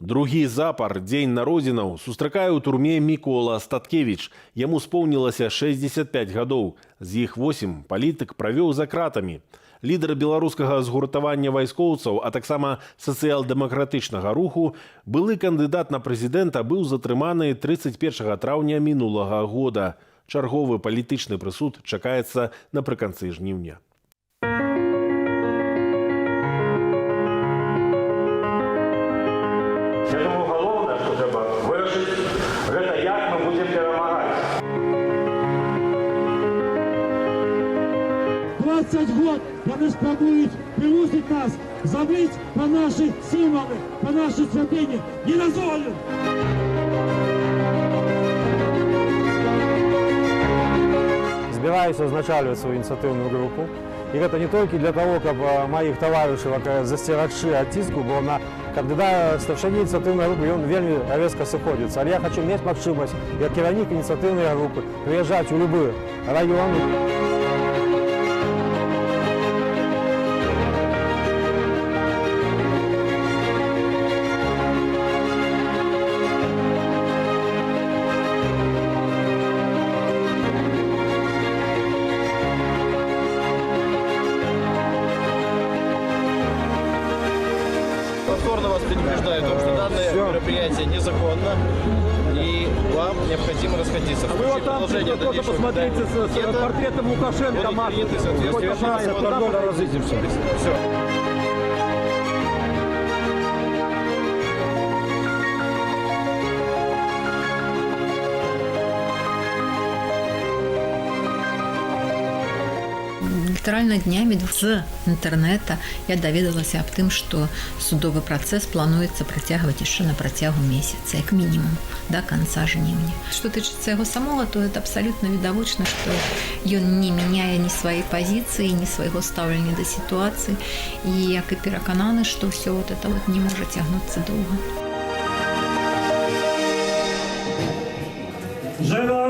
Другі запар дзень народзінаў сустракае ў турме Мікола Статкевіч. Яму споўнілася 65 гадоў. З іх 8 палітык правёў за кратамі. Лідар беларускага згуртавання вайскоўцаў, а таксама сацыял-дэмакратычнага руху, былы кандыдат на прэзідэнта быў затрыманы 31 траўня мінулага года. Чарговы палітычны прысуд чакаецца напрыканцы жніўня. Я думаю, галоўнае, што трэба вырашыць, гэта як мы будзем перамагаць. 20 год яны спрабуюць прымусіць нас забыць пра нашы сімвалы, пра нашы святыні. Не дазволім! Збіраюся ўзначальваць сваю ініцыятыўную групу. І гэта не толькі для того, каб маіх таварышаў засцерагчы ад ціску, бо на кандыдата старшыні ініцыятыўнай групы ён вельмі рэзка сыходзіцца. Але я хачу мець магчымасць, як кіраўнік ініцыятыўнай групы, прыязджаць у любы раён. Повторно вас предупреждаю о том, что данное мероприятие незаконно и вам необходимо расходиться. В Вы случае вот там продолжения тоже дальнейшего посмотрите с пикета портретом Лукашенко будут машут. приняты соответствующие Хоть одна, законы. Разыдземся. Все. Літаральна днямі з інтэрнэта я даведалася аб тым, што судовы працэс плануецца працягваць яшчэ на працягу месяца, як мінімум да канца жніўня. Што тычыцца яго самога, то это абсалютна відавочна, што ён не мяняе ні сваёй пазіцыі, ні свайго стаўлення да сітуацыі і як і перакананы, што ўсё вот это вот не можа цягнуцца доўга. Жыве